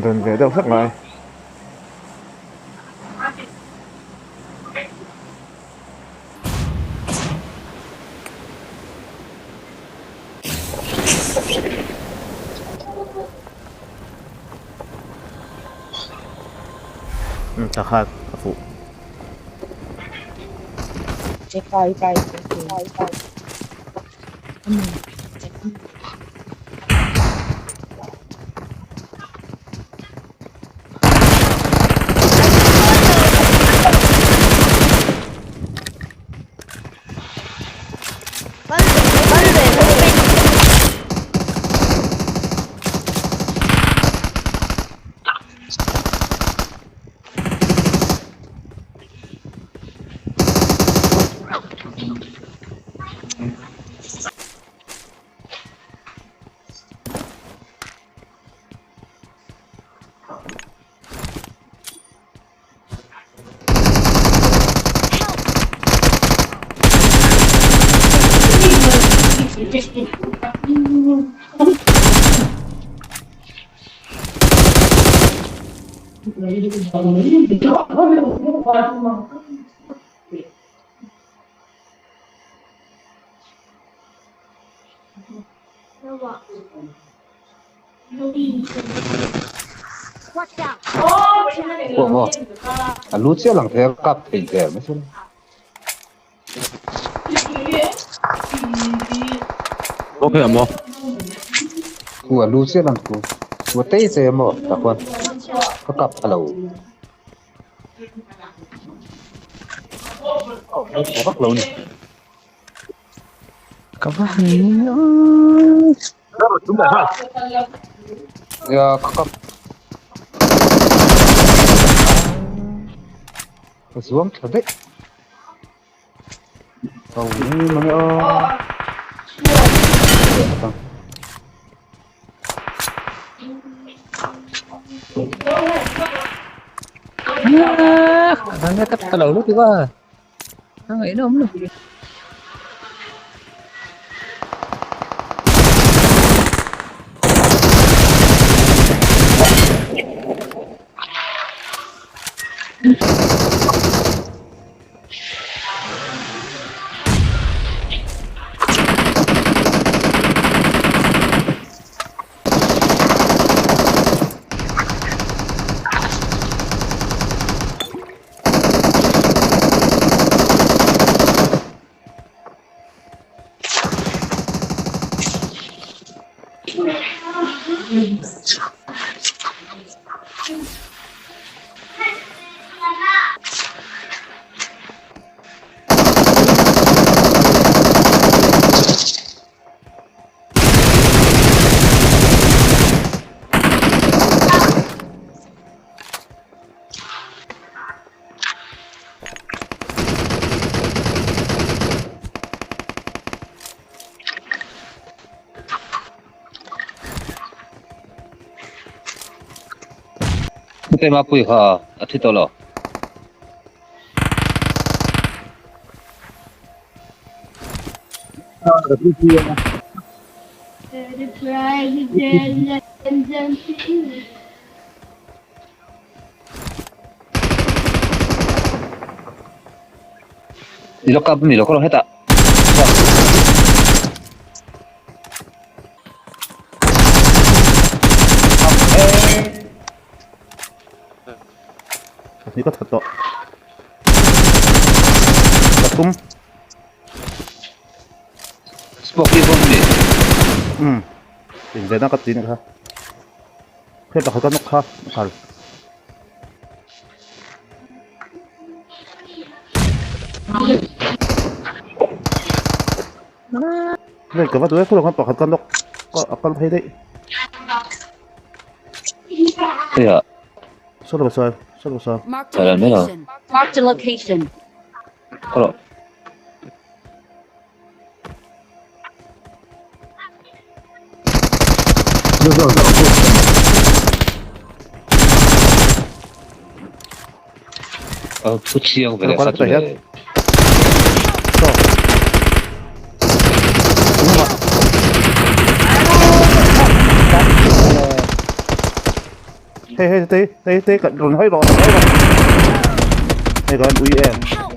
Inrem ve deuh hlek ngai. Tha khat a fuh. A lu chiah lang thei a kap thei der mai chuan. Ok maw? Thu a lu chiah lang thu. Thu a tei che maw tak chuan ka kap pha lo. Tha vak lo ni. Ka va han Ya ka kap. Ka zuam tha daih. Tau ni mang aw. Ka kap ta lo lu ti qua. Nó nghĩ nó không được. Te ma pui kha a thi tawh lo. I lo kap mi lo ka lo hetah. Ni ka that tawh. Ka tum. Smoke hi bawm ni. Um. Inven a ka ti ni kha. Hei pakhat ka nawk kha kal. Hei ka va duai khawlawng a pakhat ka nawk a kal phei daih. Hei ah. Saw lo saw saw lo saw. Marked a location. Marked a location. Khawlawng. Ờ, phu chiang về Có sát thể này. Saw. Hei hei te te te kan rawn hawi rawh rawn hawi rawh. Hei kan ui em.